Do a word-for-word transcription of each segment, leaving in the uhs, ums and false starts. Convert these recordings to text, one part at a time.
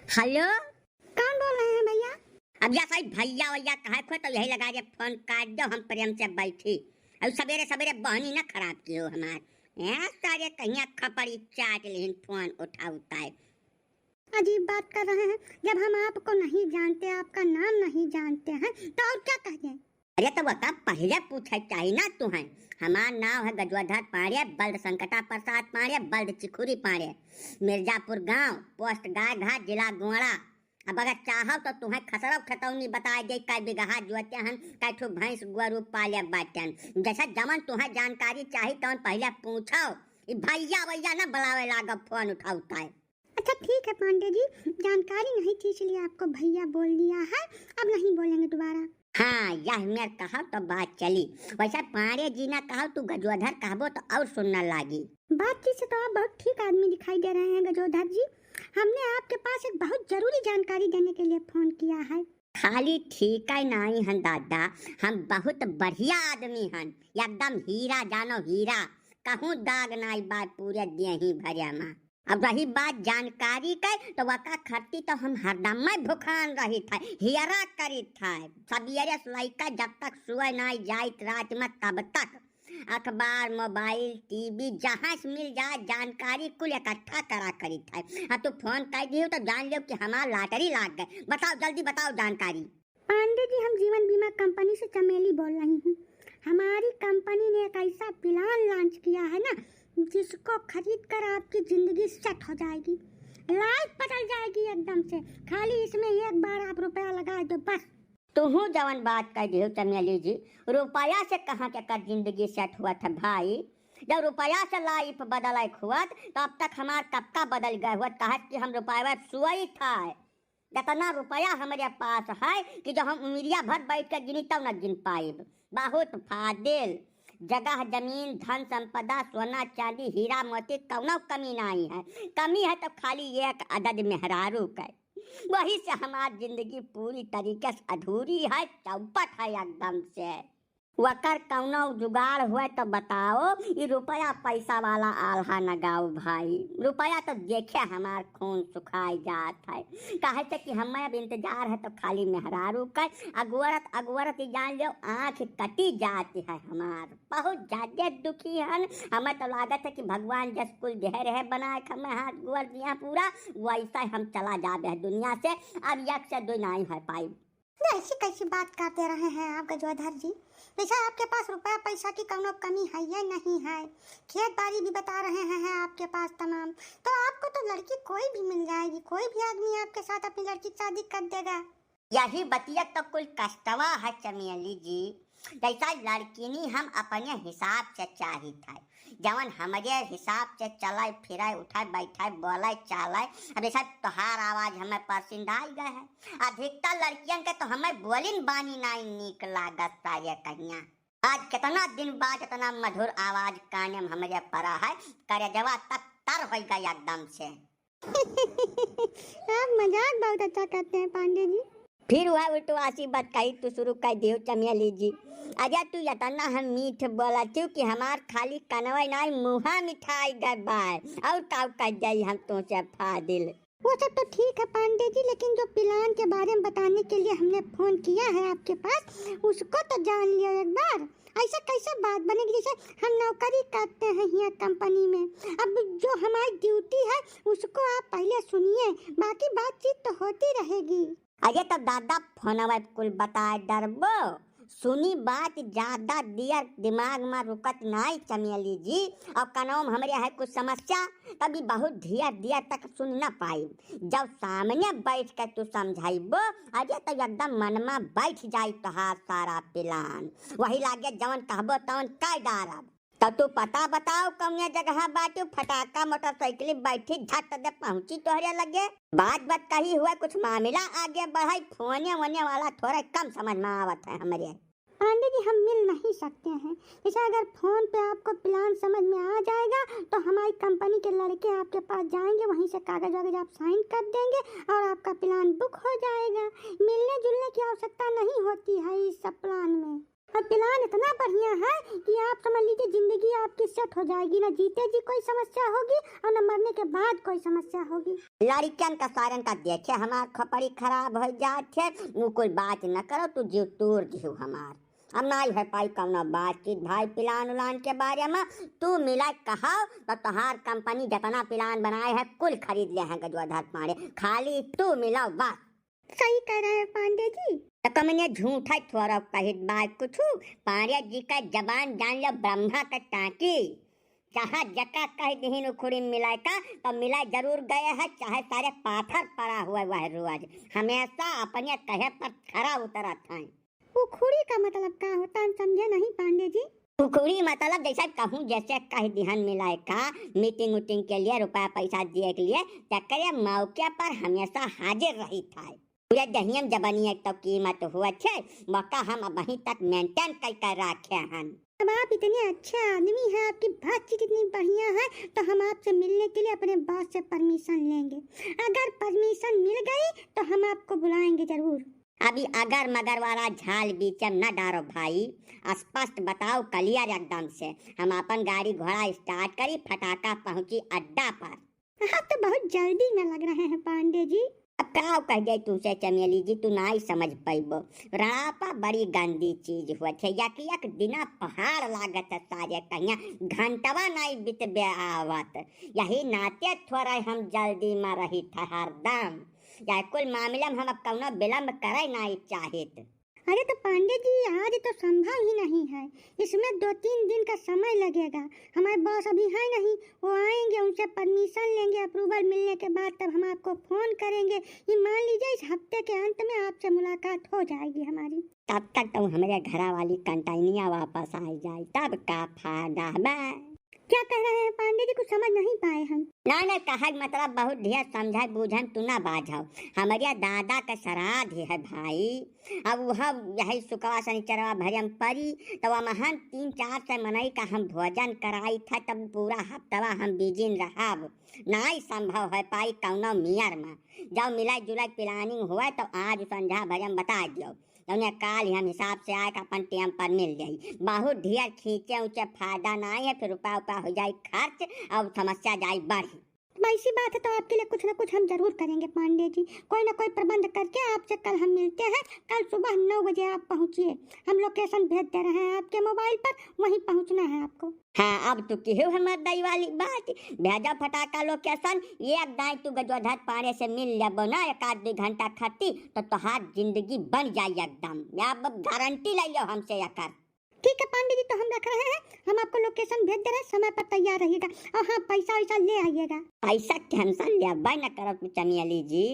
हेलो, कौन बोल रहे हैं भैया? अब या साहब भैया वैया कहे खो तो यही लगा दे, फोन काट दो, हम प्रेम से बैठी। और सवेरे सवेरे बहनी ना खराब की हो हमार। हैं, सारे कहिया खपड़ी चाट लेहिन, फोन उठा उठाए। अजीब बात कर रहे हैं, जब हम आपको नहीं जानते, आपका नाम नहीं जानते हैं, तो और क्या कह दें? अरे तो वका पहिले पूछे चाही ना तुहैं। हमार नाव है गजोधर पांड़े, बल्द संकटा प्रसाद पांड़े, बल्द चिखुरी पांड़े, मिर्जापुर गांव, पोस्ट गाय घाट, जिला गोंडा। अब अगर चाहो तो तुहैं खसरव खतौनी बताए दे, कै बिगहा जोते हन, कै ठो भैंस गोरू पाले बाटेन। जैसे जवन तुहैं जानकारी चाही तवन पहिले पूछो। ई भैया वैया ना बुलावे लागब, फोन उठाउता है। अच्छा ठीक है पांडे जी, जानकारी नहीं थी इसलिए आपको भैया बोल दिया है, अब नहीं बोलेंगे दोबारा। हाँ, यह मेर कहब तो बात चली। वैसे पांडे जी ना कहब, तू गजोधर कहबो तो और सुनना लागी। बातचीत से तो आप बहुत ठीक आदमी दिखाई दे रहे हैं गजोधर जी। हमने आपके पास एक बहुत जरूरी जानकारी देने के लिए फोन किया है। खाली ठीक है नाई हन दादा, हम बहुत बढ़िया आदमी हन, एकदम हीरा जानो हीरा, कहूँ दाग नाई बा पूरे देही भरिया मा। अब रही बात जानकारी के, तो वका खरती तो हम हरदम में भुखान रही था, हियरा करी था। सबियरे से लइका जब तक सोए नाई जाइत रात में, तब तक अखबार, मोबाइल, टीवी जहाँ से मिल जाए जानकारी कुल इकट्ठा करा करी था। हाँ, तू फोन कर दियो तो जान लियो कि हमार लॉटरी लाग गए। बताओ, जल्दी बताओ जानकारी। पांडे जी, हम जीवन बीमा कंपनी से चमेली बोल रही हूँ। हमारी कंपनी ने एक ऐसा प्लान लॉन्च किया है ना, जिसको खरीद कर आपकी जिंदगी सेट हो जाएगी, लाइफ बदल जाएगी एकदम से। खाली इसमें एक बार आप रुपया लगा दो बस। तुहू जवन बात कह दियो चमेली जी, रुपया से कहाँ के कर जिंदगी सेट हुआ था भाई? जब रुपया से लाइफ बदल हुआ तो अब तक हमार कब का बदल गए हुआ, कहा कि हम रुपया सोई था। जितना रुपया हमरे पास है कि जो हम उमिरिया भर बैठ के गिनी तब न गिन पाइब। बहुत फादिल। जगह जमीन, धन संपदा, सोना चांदी, हीरा मोती, कौनो कमी नहीं है। कमी है तो खाली एक अदद मेहरारू के। वही से हमार जिंदगी पूरी तरीके से अधूरी है, चौपट है एकदम से। वकर कौनो जुगाड़ हुए तो बताओ, ई रुपया पैसा वाला आल्हा न गाओ भाई। रुपया तो देखे हमार खून सुखाई जात है, काहे से कि हमें अब इंतजार है तो खाली मेहरारू कर। अगोरत अगोरत ई जान लो आँख कटी जाती है हमार। बहुत ज्यादा दुखी हन। हमें तो लागत है कि भगवान जस कुल देह रहे बनाए के हमें हाथ गोड़ दिया पूरा, वैसा हम चला जाबे है दुनिया से। अब एक से दो नहीं हो पाई। ये ऐसी कैसी बात करते रहे हैं आप गजोधर जी? वैसे आपके पास रुपया पैसा की कौनो कमी है या नहीं है? खेत बाड़ी भी बता रहे हैं, हैं आपके पास तमाम, तो आपको तो लड़की कोई भी मिल जाएगी, कोई भी आदमी आपके साथ अपनी लड़की की शादी कर देगा। यही बतिया तो कुल कष्टवा है चमेली जी। जैसा लड़किनी हम अपने हिसाब से चाहित है, जवन हमरे हिसाब से चले फिरे, उठे बैठे, बोले चाले। अब जैसा तोहार आवाज हमें पसंद आई गए है। अधिकतर लड़कियन के तो हमें बोलिन बानी नाई नीक लागत सारे कहिया। आज कितना दिन बाद इतना मधुर आवाज काने में हमरे पड़ा है, करेजवा तक तर हो गया एकदम से। आप मजाक बहुत अच्छा करते हैं पांडे जी। फिर वह उल्टवासी बात कही तू शुरू कर दियो चमेली जी। अरे तू इतना हम मीठ बोला तू कि हमार खाली कनवे नाई मुहा मिठाई गए बाय। और का कर जाई हम तुमसे फादिल। वो सब तो ठीक है पांडे जी, लेकिन जो प्लान के बारे में बताने के लिए हमने फोन किया है आपके पास, उसको तो जान लियो एक बार। ऐसा कैसे बात बनेगी जैसे हम नौकरी करते हैं यहाँ कंपनी में? अब जो हमारी ड्यूटी है उसको आप पहले सुनिए, बाकी बातचीत तो होती रहेगी। अरे तो दादा फोनवा पे कुल बताए डरबो, सुनी बात ज्यादा दियर दिमाग में रुकत नाई चमेली जी, और कनवा में हमरे है कुछ समस्या, तभी बहुत धीरे धीरे तक सुन ना पाई। जब सामने बैठ के तू समझाइबो, अरे तो एकदम मन में बैठ जाई तोहार सारा प्लान। वही लागे जवन कहबो तवन कह डारब। तो तू पता बताओ कौने जगह बाटू, फटाका मोटरसाइकिल बैठी झट दे पहुंची तोहरे लगे। बात बात कही हुए कुछ मामला आगे बढ़ाई, फोने वोने वाला थोड़ा कम समझ में आवत है हमरे। पांडे जी, हम मिल नहीं सकते हैं। जैसे अगर फोन पे आपको प्लान समझ में आ जाएगा तो हमारी कंपनी के लड़के आपके पास जाएंगे, वहीं से कागज वागज आप साइन कर देंगे और आपका प्लान बुक हो जाएगा। मिलने जुलने की आवश्यकता नहीं होती है इस सब प्लान में। और plan इतना बढ़िया है कि आप समझ लीजिए, जिंदगी आपकी set हो जाएगी, ना जीते जी कोई समस्या होगी और ना मरने के बाद कोई समस्या होगी। लड़कियन का सारन का देखे हमार खोपड़ी खराब हो जात है, उ कुल बात न करो, तू जीव तूर दिहु हमार। अब नाई है पाई कौनो बातचीत भाई plan उलान के बारे में। तू मिला कहो तो तोहार company जितना plan बनाए है कुल खरीद ले हैं गजोधर पांडे, खाली तू मिला बस। सही कह रहे हैं पांडे जी। तो कमने झूठा थोड़ा कहित बात कुछ, पांडे जी का जबान जान लो ब्रह्मा का टांकी। जहाँ जका कह दिहिन उखुड़ी मिलाय का, तो मिलाय जरूर गए है, चाहे सारे पाथर पड़ा हुआ वह रोज, हमेशा अपने कहे पर खरा उतरत हैं। उखुड़ी का मतलब का होता है, हम समझे नहीं पांडे जी। उखुड़ी मतलब जैसे कहूँ, जैसे कह दिहन मिलाय का, meeting उटिंग के लिए, रुपया पैसा दिए के लिए, तकरे मौके पर हमेशा हाजिर रही था। पूरे दहियम जबनिया के तो कीमत हुआ छे, मौका हम अबहीं तक maintain कई कर रखे हन। अब आप इतने अच्छे आदमी हैं, आपकी बातचीत इतनी बढ़िया है, तो हम आपसे मिलने के लिए अपने boss से permission लेंगे। अगर permission मिल गई तो हम आपको बुलाएंगे जरूर। अभी अगर मगर वाला झाल बीच में न डारो भाई, स्पष्ट बताओ, clear एकदम से। हम अपन गाड़ी घोड़ा start करी, फटाका पहुंची अड्डा पर। आप तो बहुत जल्दी में लग रहे हैं पांडे जी। अब का कह जाए तुमसे चमेली जी, तू नाई समझ पैबो। रापा बड़ी गंदी चीज हुआ छे, या कि एक दिना पहाड़ लागत है सारे कहिया, घंटवा नाई बितबे आवत। यही नाते थोड़ा हम जल्दी में रही था हरदम। या कुल मामला में हम अब कौनो विलम्ब करे नाई चाहित। अरे तो पांडे जी, आज तो संभव ही नहीं है, इसमें दो तीन दिन का समय लगेगा। हमारे boss अभी है नहीं, वो आएंगे, उनसे permission लेंगे, approval मिलने के बाद तब हम आपको phone करेंगे। ये मान लीजिए, इस हफ्ते के अंत में आपसे मुलाकात हो जाएगी हमारी। तब तक तो हमारे घरा वाली कंटाइनिया वापस आ जाए, तब का फायदा बा? क्या कह रहे हैं पांडे जी, कुछ समझ नहीं पाए हम। ना ना, कहे के मतलब बहुत ढेर समझाए बूझन तू ना बाझाओ। हमरे दादा का श्राद्ध है भाई, अब वह यही शुकवा शनिचरवा भरियम परी, तब हमहन तीन चार सौ मनई का हम भोजन कराई था, तब पूरा हफ्तवा हम बिजिन रहब। नाई संभव है पाई कौनो मियर में। जब मिला जुला planning हुआ तो आज संझा भरियम बता दियो। जौने काल ही हम हिसाब से आए के अपन टेम पर मिल जाई। बहुत ढेर खींचे ऊंचे फायदा नाई है, फिर रुपया उपया हो जाई खर्च और समस्या जाई बढ़ी। अब ऐसी बात है तो आपके लिए कुछ ना कुछ हम जरूर करेंगे पांडे जी, कोई ना कोई प्रबंध करके आपसे कल हम मिलते हैं। कल सुबह नौ बजे आप पहुंचिए, हम location भेज दे रहे हैं आपके mobile पर, वहीं पहुंचना है आपको। हाँ, अब तू केहू हमार दई वाली बात, भेजा फटाका location, एक दाई तू गजोधर पांडे से मिल लेबो ना एक आध दो घंटा खाती, तो तोहार जिंदगी बन जाई एकदम। अब गारंटी ले लो हमसे एकर। ठीक है पांडे जी, तो हम रख रहे हैं, हम आपको location भेज दे रहे हैं, समय पर तैयार रहिएगा। और हाँ, पैसा वैसा ले आइएगा। पैसा tension लेबे न करब चमेली जी,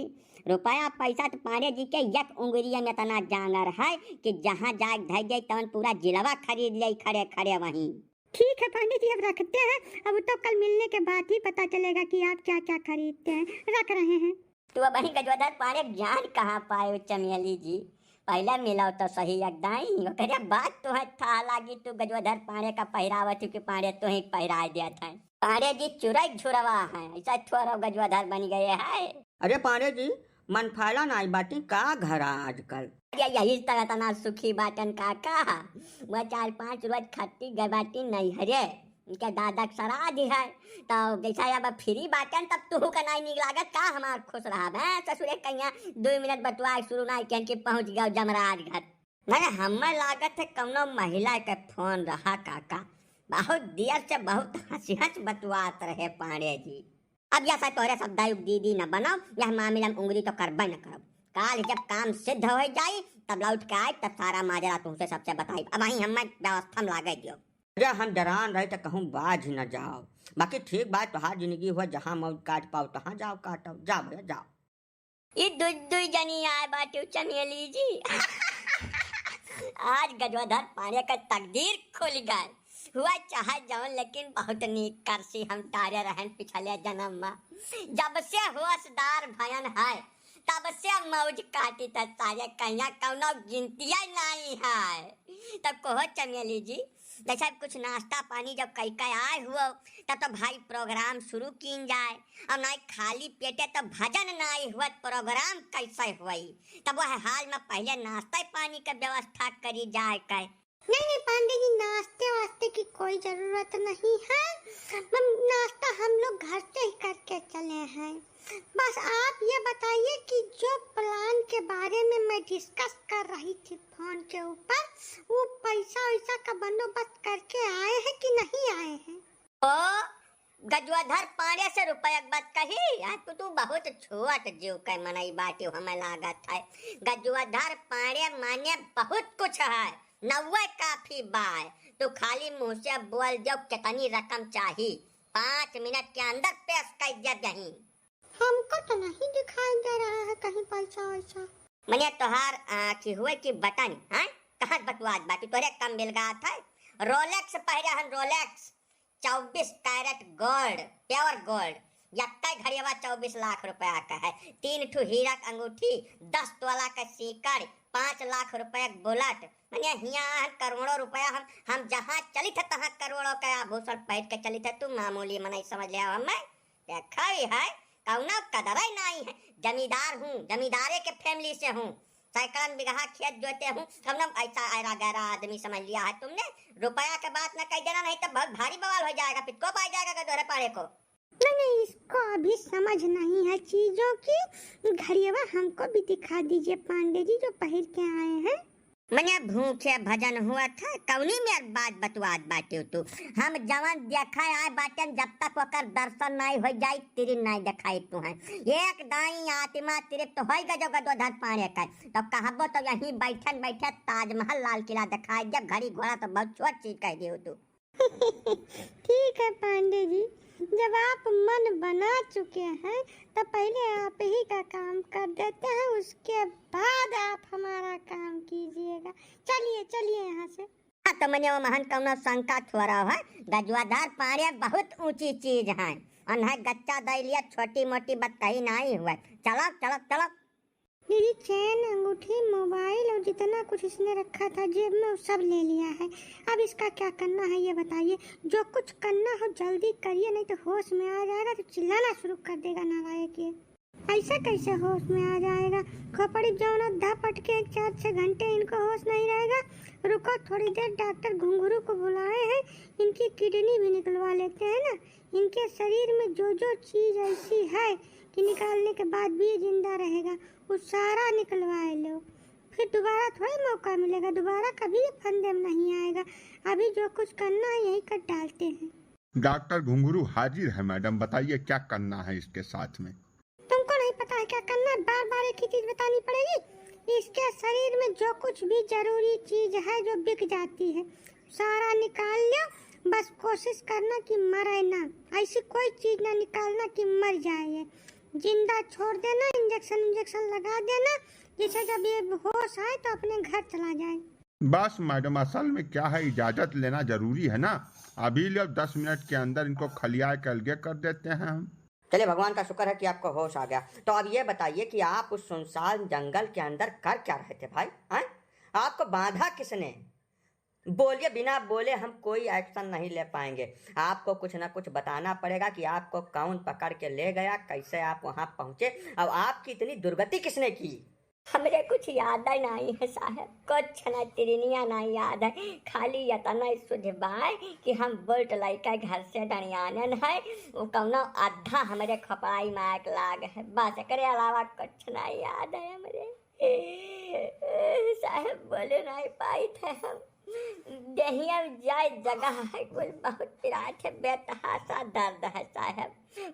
रुपया पैसा तो पांडे जी के एक उंगलिया में इतना जांगर है कि जहाँ जाए धर जाए तवन पूरा जिलवा खरीद ले खड़े खड़े वहीं। ठीक है पांडे जी, अब रखते हैं, अब तो कल मिलने के बाद ही पता चलेगा कि आप क्या क्या खरीदते हैं। रख रहे हैं। तू अबहीं गजोधर पांडे जान कहाँ पाए चमेली जी, पहले मिलाओ तो सही एक दाई, ओकरे बाद तुहे था लागी तू गजोधर पांडे का पहिरावत हो कि पांडे तुहे पहिराए देत है। पांडे जी चुरई झुरवा है, ऐसा थोड़ा गजोधर बन गए है। अरे पांडे जी, मन फायला नाई बाटी का घरा आजकल? अरे यही तरह तना सुखी बाटन काका, वह चार पांच रोज खट्टी गए बाटी नैहरे, इनके दादा के श्राद्ध है, तो जैसा अब free बाटन तब तू का नाई निक लागत का हमार खुश रहा है ससुरे कहिया। दो मिनट बतुआ शुरू नाई कहन के पहुंच गए जमराज घर। मैंने हमें लागत है कौनो महिला के phone रहा काका, बहुत देर से बहुत हंसी हंस बतुआत रहे पांडे जी। अब यह सब तोहरे सब दाई दीदी न बनाओ, यह मामला में उंगली तो करबे न करब। काल जब काम सिद्ध हो जाई, तब लौट के आए, तब सारा माजरा तुमसे सबसे बताई। अब वहीं हमें व्यवस्था में लागे दियो। अरे हम डरान रहे तो कहूँ बाझ न जाओ, बाकी ठीक बात, तोहार जिंदगी हुआ, जहाँ मौज काट पाओ तहाँ जाओ काटो, जाओ भैया जाओ। ई दुई दुई जनी आए बाटे चमेली जी। आज गजोधर पांडे का तकदीर खुल गए। हुआ चाहे जौन, लेकिन बहुत नीक करसी हम टारे रहन पिछले जन्म में। जब से होशदार भयन है, तब से मौज काटी त सारे कहिया कौनो गिनतिया नहीं है। तब कहो चमेली जी, जैसे कुछ नाश्ता पानी जब कई के आए हुओ, तब तो भाई program शुरू कीन जाए, और नाई खाली पेटे तो भजन नाई हुआ, program कैसे हुई? तब वह हाल में पहले नाश्ता पानी के व्यवस्था करी जाए के। नहीं, नहीं पांडे जी, नाश्ते वास्ते की कोई जरूरत नहीं है। हम, नाश्ता हम लोग घर से ही करके चले हैं। बस आप ये बताइए कि जो plan के बारे में मैं discuss कर रही थी phone के ऊपर, वो पैसा वैसा का बंदोबस्त करके आए हैं कि नहीं आए हैं? ओ गजोधर पांड़े से रुपया के बात कही, आज तो तू बहुत छोट जीव के मनई बाटी, हमें लागत है। गजोधर पांड़े माने बहुत कुछ है, नौवे काफी बाय। तू खाली मुंह से बोल दो कितनी रकम चाही, पाँच मिनट के अंदर पेश कर दिया यहीं। हमको तो नहीं दिखाई दे रहा है कहीं पैसा वैसा। मने तोहार आँखी हुए कि बटन, हाँ? कहाँ बटुआत बाटी, तोरे कम बिलगात है। Rolex पहिरे हन, Rolex, चउबीस carat gold, pure gold। यक्का घड़ियावा चउबीस लाख रुपया का है, तीन ठो हीरा के अंगूठी, दस तोला का सीकड़, पाँच लाख रुपया का bullet। मने हियाँ हन करोड़ों रुपया, हम, हम जहाँ चलित है तहाँ करोड़ों का आभूषण पहिर के चलित है। तू मामूली मनई समझ ले हमें। देखा ही है, कौनो कदर ही नहीं है। जमींदार हूँ, जमींदारे के family से हूँ, सैकड़न बीघा खेत जोते हूँ, कौनो ऐसा ऐरा गैरा आदमी समझ लिया है तुमने। रुपया के बात न कह देना, नहीं तो बहुत भारी बवाल हो जाएगा, पिटको पाई जाएगा गदोरे पाड़े को। नहीं, नहीं, इसको अभी समझ नहीं है चीजों की। घड़ियावा हमको भी दिखा दीजिए पांडे जी, जो पहिर के आए हैं। मने भूखे भजन हुआ था, कौनी मेर बात बतुआत बाटे तू। हम जवन देखा आए बाटेन, जब तक ओकर दर्शन नाई हो जाई, तिरिन नाई देखाई तू है। एक दाई आत्मा तृप्त होई गजो गदोधर पाड़े का, तो कहबो तो यहीं बैठन बैठे ताजमहल लाल किला देखाई दे, घड़ी घोड़ा तो बहुत छोट चीज कह दियो तू। ठीक है पांडे जी, जब आप मन बना चुके हैं तो पहले आप ही का काम कर देते हैं, उसके बाद आप हमारा काम कीजिएगा। चलिए, चलिए यहाँ से। हाँ, तो मने वो महन कौनो शंका थोड़ा है, गजोधर पाड़े बहुत ऊंची चीज है। अनहे गच्चा दै लिया, छोटी मोटी बतकही नहीं हुआ। चलो, चलो, चलो। मेरी चेन, अंगूठी, मोबाइल और जितना कुछ इसने रखा था जेब में, वो सब ले लिया है। अब इसका क्या करना है, ये बताइए। जो कुछ करना हो, जल्दी करिए, नहीं तो होश में आ जाएगा तो चिल्लाना शुरू कर देगा नालायक ये। ऐसा कैसे होश में आ जाएगा? खोपड़ी जौना धपट के चार छः घंटे इनको होश नहीं रहेगा। रुको, थोड़ी देर डॉक्टर घुंघरू को बुलाए हैं, इनकी किडनी भी निकलवा लेते हैं ना। इनके शरीर में जो जो चीज ऐसी है कि निकालने के बाद भी ये जिंदा रहेगा, वो सारा निकलवाए लो। फिर दोबारा थोड़ी मौका मिलेगा, दोबारा कभी ये फंदे में नहीं आएगा। अभी जो कुछ करना है, यही कर डालते हैं। डॉक्टर घुंघरू हाजिर है मैडम, बताइए क्या करना है इसके साथ में। तुमको नहीं पता है क्या करना है? बार बार एक ही चीज बतानी पड़ेगी। इसके शरीर में जो कुछ भी जरूरी चीज है, जो बिक जाती है, सारा निकाल लो। बस कोशिश करना कि मरे ना, ऐसी कोई चीज ना निकालना कि मर जाए। जिंदा छोड़ देना, इंजेक्शन इंजेक्शन लगा देना, जिससे जब ये होश आए तो अपने घर चला जाए। बस मैडम, असल में क्या है, इजाजत लेना जरूरी है ना। अभी लो, दस मिनट के अंदर इनको खलिया के अलगे कर देते हैं हम। चलिए, भगवान का शुक्र है कि आपको होश आ गया। तो अब ये बताइए कि आप उस सुनसान जंगल के अंदर कर क्या रहे थे भाई, हैं? आपको बांधा किसने? बोलिए, बिना बोले हम कोई action नहीं ले पाएंगे। आपको कुछ ना कुछ बताना पड़ेगा कि आपको कौन पकड़ के ले गया, कैसे आप वहां पहुंचे और आपकी इतनी दुर्गति किसने की। हमरे कुछ याद नहीं है साहब, कुछ ना तिरिनिया ना याद है, खाली इतना सुध बाय कि हम बोल्ट लइका घर से डणियानन है, वो कौनो अद्धा हमरे खपड़ाई मायक लाग है, बस एकरे अलावा कुछ ना याद है हमरे। साहब बोले नहीं पाई थे हम, देहिया जाए जगह है कुल बहुत पिरात है, बेतहासा दर्द है साहब,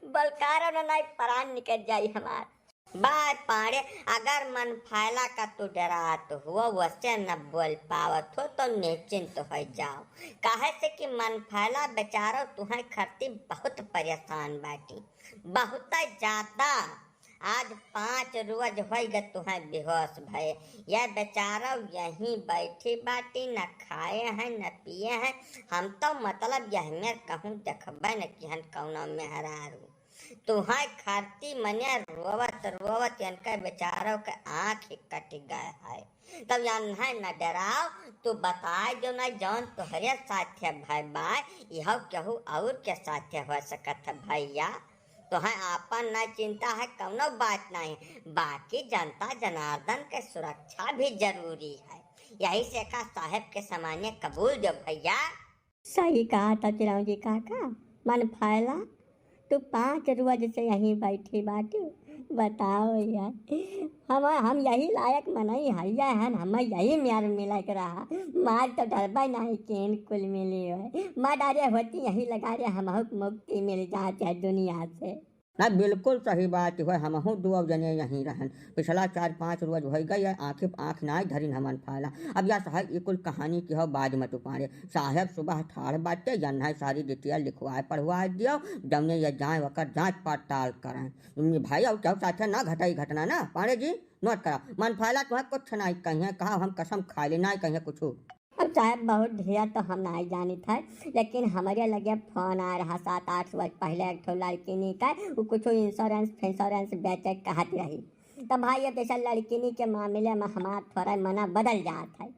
बलकारो न नहीं परान निकल जाई हमार। बाय पाड़े, अगर मन फैला का तू डरात हो, वसे न बोल पावत हो, तो निश्चिंत हो जाओ, काहे से कि मन फैला बेचारो तुहै खरती बहुत परेशान बाटी, बहुत ज्यादा। आज पाँच रोज होइ गए तुहै बेहोश भए, यह बेचारो यहीं बैठी बाटी, न खाए हैं न पिए हैं। हम तो मतलब यह मेर कहूँ देखबे न किहन कौनो मेहरारू। तुहै खरती मने रोवत रोवत इनके बेचारो के आँख ही कट गए है। तब यन्है न डराओ, तू बताए जो न जौन तोहरे साथे भय बाय, इहो केहू और के साथे हो सकत है भैया। तोहै आपन न चिंता है, कौनो बात नहीं, बाकी जनता जनार्दन के सुरक्षा भी जरूरी है। यही से का साहेब के सामने कबूल दो भैया। सही कहा था चिरौंजी काका, मन फैला, तू पाँच रोज से यहीं बैठी बाटी, बताओ यार, हम, हम यही लायक मनई हइया हन, हमें यही मेर मिलक रहा, मार तो डरबे नहीं केन कुल मिली होए, मार डारे होती यही लगा रे, हमहू के मुक्ति मिल जात है दुनिया से। ना, बिल्कुल सही बात है, हमहू दो जने यहीं रहन। पिछला चार पाँच रोज होइ गए, आँखी आँख नाई धरिन हमन फाला। अब या साहब, ये कुल कहानी की हो, बाद में तू पाड़े। साहब सुबह ठाढ़ बाटे, यन्हा सारी detail लिखवाए पढ़वाए दियो, जौने ये जाए वकर जाँच पड़ताल करें। भाई, और केहू साथे ना घटाई घटना ना, पाड़े जी, note करा। मन फाला तुहें कुछ नाई कहिए, कहा हम कसम खा ले, नाई कहिए कुछ। अब साहब, बहुत ढेर तो हम नाई जानित है, लेकिन हमरे लगे फोन आए रहा सात आठ रोज पहले एक ठो लड़किनी का, वो कुछ insurance फिंश्योरेंस बेचे कहत रही। तो भाई, अब जैसे लड़किनी के मामले में हमार थोड़ा मना बदल जात है,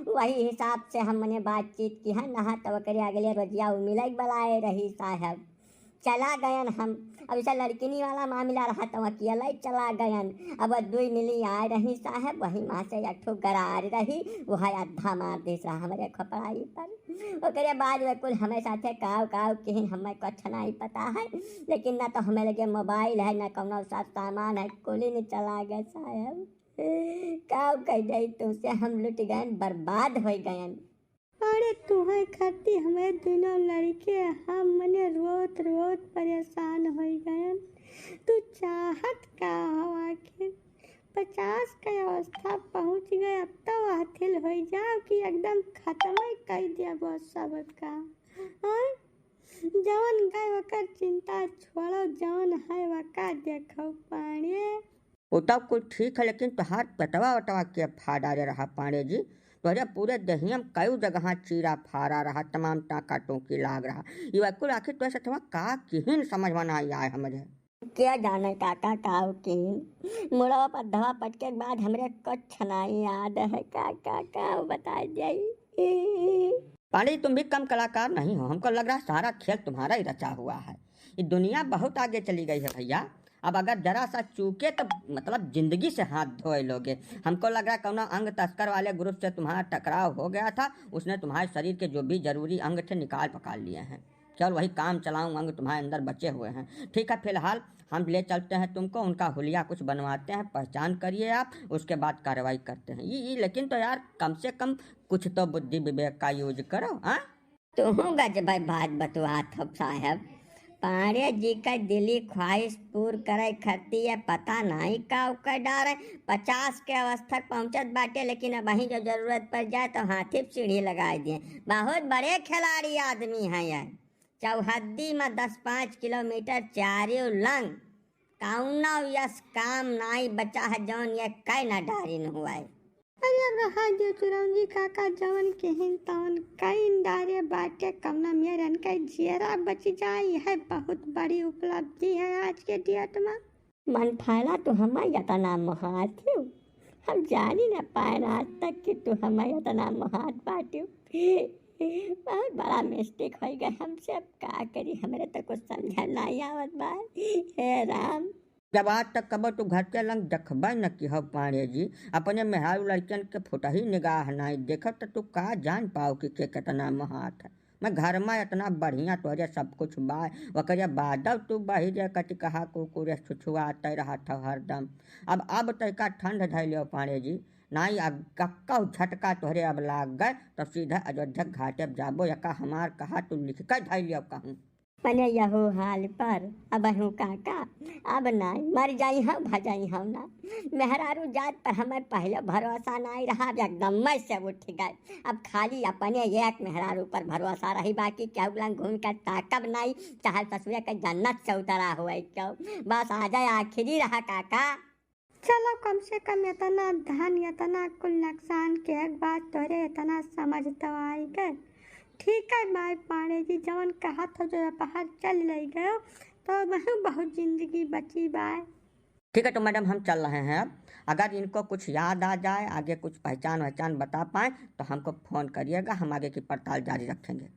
वही हिसाब से हम मने बातचीत की है ना, तो ओकरे अगले रोजिया वो मिले बुलाए रही साहब, चला गयन हम। अब जैसे लड़किनी वाला मामला रहा तो अकेले चला गयन। अब वो दुई मिली आए रही साहब, वही माँ से एक ठो गरार रही, वो है अद्धा मार दिस रहा हमरे खोपड़ाई पर। ओकरे बाद वे कुल हमें साथे काव काव किहिन, हमें कुछ नहीं पता है, लेकिन ना तो हमें लगे मोबाइल है, ना कौनो सब सामान है, कुली ने चला गए साहब। काव कह जाई तुमसे, हम लुट गयन, बर्बाद हो गयन। अरे तुहै खातिर हमें दुनो लड़के हम मने रोत रोत परेशान होइ गयन। तू चाहत का हो आखिर? पचास के अवस्था पहुँच गए, अब तो हाथिल होइ जाओ कि एकदम खत्म ही कर दिया वो सबका। हाँ? जवन गए वकर चिंता छोड़ो, जवन है वका देखो पाड़े। वो तो कुल ठीक है, लेकिन तोहार पेटवा वटवा के फाड़ा रे रहा पाड़े जी। तोहरे पूरे देहिया में कई जगह चीरा फाड़ा रहा, तमाम टाँका टूँकी लाग रहा। ये कुल आखिर तोहरे साथवा का किहिन समझ में ना आए हमरे। क्या जाने काका काव किहिन, मुड़वा पर धवा पटके के बाद हमरे कुछ नाई याद है। का, का, का बताई जाई। पांडे जी, तुम भी कम कलाकार नहीं हो, हमको लग रहा है सारा खेल तुम्हारा ही रचा हुआ है। ये दुनिया बहुत आगे चली गई है भैया। अब अगर जरा सा चूके तो मतलब जिंदगी से हाथ धोए लोगे। हमको लग रहा है कौनो अंग तस्कर वाले ग्रुप से तुम्हारा टकराव हो गया था, उसने तुम्हारे शरीर के जो भी जरूरी अंग थे निकाल पकाल लिए हैं। केवल वही काम चलाऊ अंग तुम्हारे अंदर बचे हुए हैं। ठीक है, फिलहाल हम ले चलते हैं तुमको, उनका हुलिया कुछ बनवाते हैं, पहचान करिए आप, उसके बाद कार्रवाई करते हैं। ये, ये लेकिन तो यार कम से कम कुछ तो बुद्धि विवेक का use करो, हाँ? तुहूँ गजबै बात बतुआत हो साहब। पांड़े जी का दिली ख्वाहिश पूर करे खरती है, पता नाई का ओकर डारे। पचास के अवस्था पहुँचत बाटे, लेकिन अबहीं जो जरूरत पड़ जाए तो हाथी पे सीढ़ी लगाए दिए। बहुत बड़े खिलाड़ी आदमी हैं ये। चौहद्दी में दस पाँच किलोमीटर चारियों लंग कौनो यस काम नाई बचा है जौन ये कै न डारिन हुआ है। अरे अब रहा जो चिरौंजी काका जवन किहिन तवन कइन डारे बाटे, कवना मेरन के जियरा बच जाई है, बहुत बड़ी उपलब्धि है आज के date में। मन फाला तू हमार यतना मोहात हो, हम जानी न पाए आज तक कि तू हमार यतना मोहात बाटे। बहुत बड़ा mistake हो गए हमसे, अब का करी, हमरे तो कुछ समझ नहीं आवत बा। हे राम। जब आज तक कबो तू घर के लंग देखबे न किहो पांड़े जी, अपने मेहरारू लड़कियन के फुटही निगाह नाई देखब, त तू का जान पाओ कि के केतना मोहात है। मैं घर में इतना बढ़िया तोहरे सब कुछ बा, ओकरे बादव तू बहिरे कति कहा कुकुरे छुछुआते रहत हो हरदम। अब, अब तैका ठंड धैलियो पांड़े जी, नाई अब कक्कौ झटका तोहरे अब लाग गए, तब सीधा अयोध्या घाटे अब जाबो, यका हमार कहा तू लिख के धैलियो कहूँ। मने यहू हाल पर अबहू काका, अब नाई मर जाई हूँ, भ जाई हूँ ना। मेहरारू जात पर हमें पहले भरोसा नाई रहा, अब एकदम मैं से उठ गए। अब खाली अपने एक मेहरारू पर भरोसा रही, बाकी केहू लंग घूम के ताकब नाई, चाहे ससुरे के जन्नत से उतरा हुए क्यों। बस आ जाए, आखिरी रहा काका। चलो, कम से कम इतना धन, इतना कुल नुकसान के एक बात तोरे इतना समझ तो आई गए। ठीक है बाय पांड़े जी, जवन कहत हो जो बाहर चल ले गयो, तो वहीं बहुत जिंदगी बची बाय। ठीक है, तो मैडम हम चल रहे हैं। अब अगर इनको कुछ याद आ जाए, आगे कुछ पहचान वहचान बता पाए, तो हमको फोन करिएगा, हम आगे की पड़ताल जारी रखेंगे।